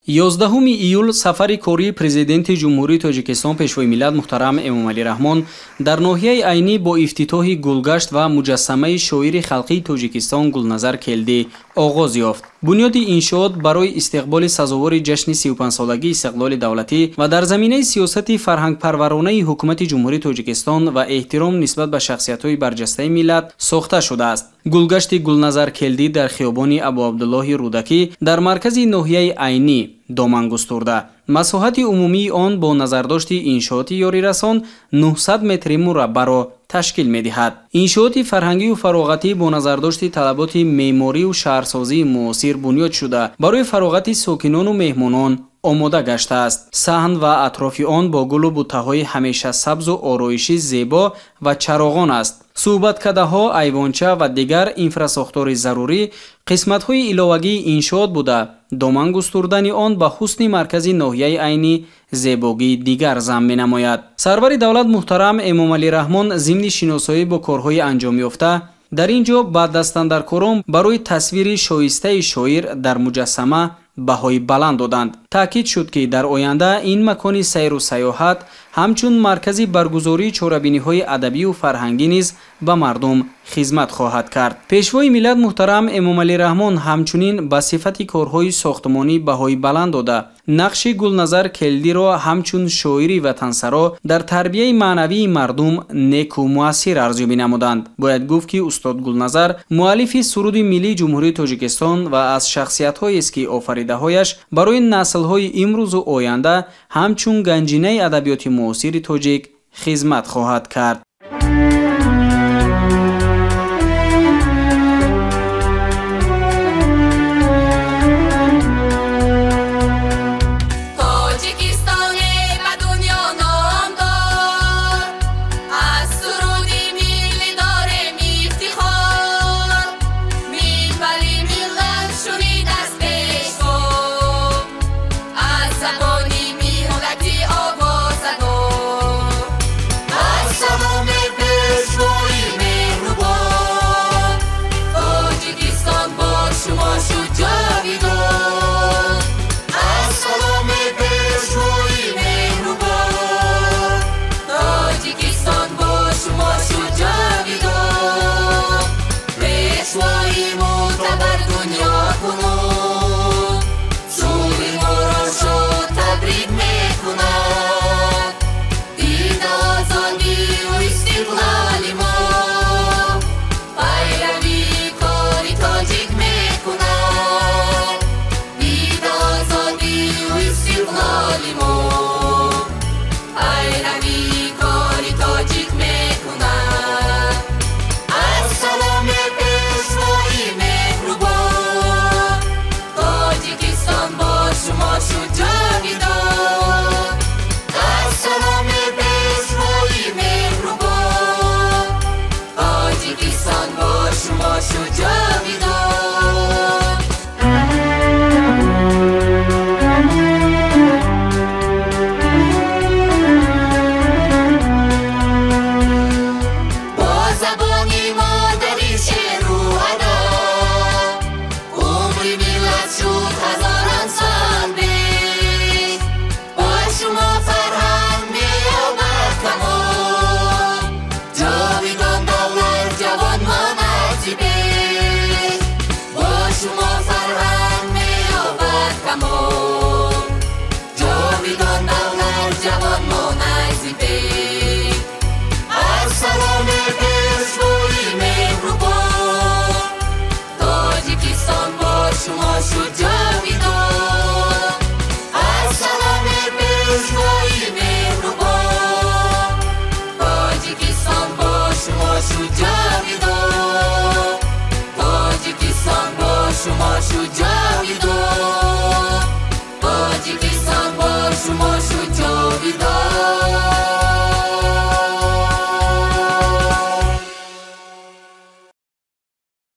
11 июл сафари кории Президенти Ҷумҳурии Тоҷикистон, Пешвои миллат муҳтарам Эмомалӣ Раҳмон дар ноҳияи Айнӣ бо ифтитоҳи гулгашт ва муҷассамаи шоири халқии Тоҷикистон Гулназар Келдӣ оғоз ёфт. Бунёди иншоот барои истиқболи сазовори ҷашни 35-солагии истиқлоли давлатӣ ва дар заминаи сиёсати фарҳангпарваронаи Ҳукумати Ҷумҳурии Тоҷикистон ва эҳтиром нисбат ба шахсиятҳои барҷастаи миллат сохта шудааст. Гулгашти Гулназар Келдӣ дар хиёбони Абуабдуллоҳи Рӯдакӣ дар маркази ноҳияи Айнӣ доман густурда. Масоҳати умумии он бо назардошти иншооти ёрирасон 900 метри мураббаъро ташкил медиҳад. Иншооти фарҳангию фароғатӣ бо назардошти талаботи меъморию шаҳрсозии муосир бунёд шуда, барои фароғати сокинону меҳмонон омода гаштааст. Саҳн ва атрофи он бо гулу буттаҳои ҳамешасабзу ороишӣ зебо ва чароғон аст. Суҳбаткадаҳо, айвонча ва дигар инфрасохтори зарурӣ қисматҳои иловагии иншоот буда, доман густурдани он ба ҳусни маркази ноҳияи Айнӣ зебогии дигар зам менамояд. Сарвари давлат муҳтарам Эмомалӣ Раҳмон зимни шиносоӣ бо корҳои анҷомёфта дар ин ҷо ба дастандаркорон барои тасвири шоистаи шоир дар муҷассама баҳои баланд доданд. Таъкид шуд, ки дар оянда ин макони сайру сайёҳат ҳамчун маркази баргузории чорабиниҳои адабию фарҳангӣ низ ба мардум хизмат хоҳад кард. Пешвои миллат муҳтарам Эмомалӣ Раҳмон ҳамчунин ба сифати корҳои сохтмонӣ баҳои баланд дода, нақши Гулназар Келдиро ҳамчун шоири ватансаро дар тарбияи маънавии мардум неку муассир арзёбӣ намуданд. Бояд гуфт, ки устод Гулназар муаллифи суруди миллии Ҷумҳурии Тоҷикистон ва аз шахсиятҳоест, ки офаридаҳояш барои наслҳои имрӯзу оянда ҳамчун ганҷинаи адабиёти муосири тоҷик хизмат хоҳад кард.